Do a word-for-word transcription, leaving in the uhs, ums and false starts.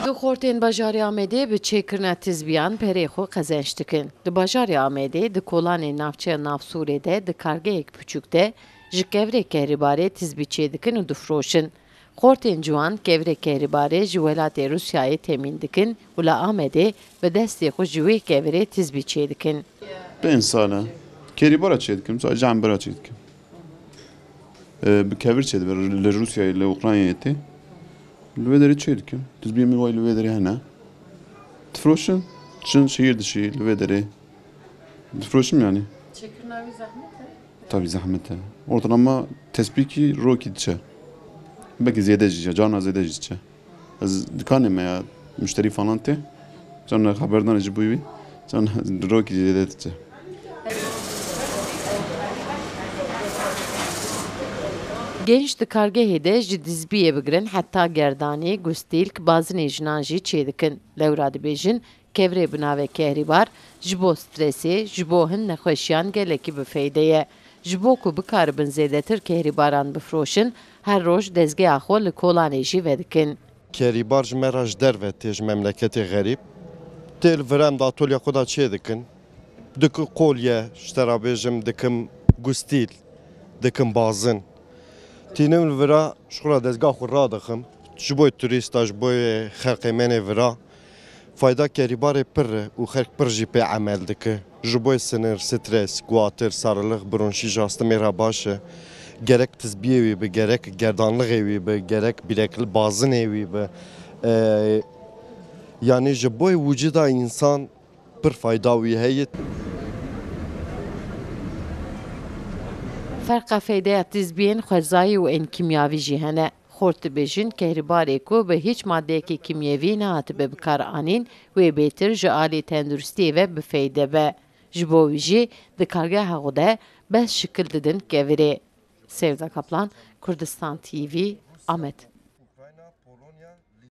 Du xortên bajarê Amedê bi çêkirina tizbiyan perê xwe qezenc dikin. Di bajarê Amedê, di kolanê navçeya Navsûrê de, di kargehek piçûk de ji kevirê kehrîbarê tizbî çêdikin û difroşin. Xortên ciwan kevirê kehrîbarê ji welatê Rûsyayê temîn dikin û li Amedê bi destê xwe ji wê kevirê tizbî çêdikin. Pênc sal e. Kehrîbara çêdikim, sadece ambera çêdikim. E, bi kevir çêdibe, li Rûsyayê, li Ukraynayê tê. Li wê derê çêdikim. Tizbiyê min wayî li wê derê hene. Difroşin, çin şehîr dişî, li wê derê. Difroşim yani. Çêkirina wî zehmet e? Tabii zehmet e. Ortalama tespîkî rokî diçe. Belkî zêde jî, ya carna zêde jî diçe. Ez dikanê me ya muşterî falan tê. Carna xeberdan ji bo wî. Carna rokî zêde diçe. Genç di kargehê de ji dizbiyê bigirin heta gerdanî, gustîlk, bazinê jinan jî çêdikin. Lewra dibêjin, kevirê bi navê kehrîbar ji bo stresê, ji bo hin nexweşiyan gelekî bi feyde ye. Ji bo ku bikaribin zêdetir kehrîbaran bifroşin, her roj dezgeha xwe li kolanê jî vedikin. Kehrîbar ji me re ji derve tê, ji memleketê xerîb. Tê li vir em di atolya xwe de çê dikin. Dikim kolye, ji te re bêjim, dikim gustîl, dikim bazin. Tînim li vira ji xwe re dezga xwe radixim. Ji bo turîsta, ji bo xelkê me nê vira. Fayda kerîbarê pir e û xelk pir jî pê emel dike. Ji bo sinir, stres, guatir, sarılık, bronşî ji astımê re baş e. Gerek tizbiyê wî bi, gerek gerdanlixê wî bi, gerek bilekli bazinê wî bi. E, yanî ji bo wicida însan pir fayda wî heye. Ferqa feydeya tizbiyên xwezayî û ên kîmyavî jî hene. Xort dibêjin, kehrîbarê ku bi hîç madeyekî kîmyevî nehatibe bikaranîn, wê bêtir ji alî tenduristiyê ve bi feyde be. Ji bo wî jî di kargeha xwe de bes şikil didin kevirê. Sevda Kaplan, Kurdistan T V, Amed.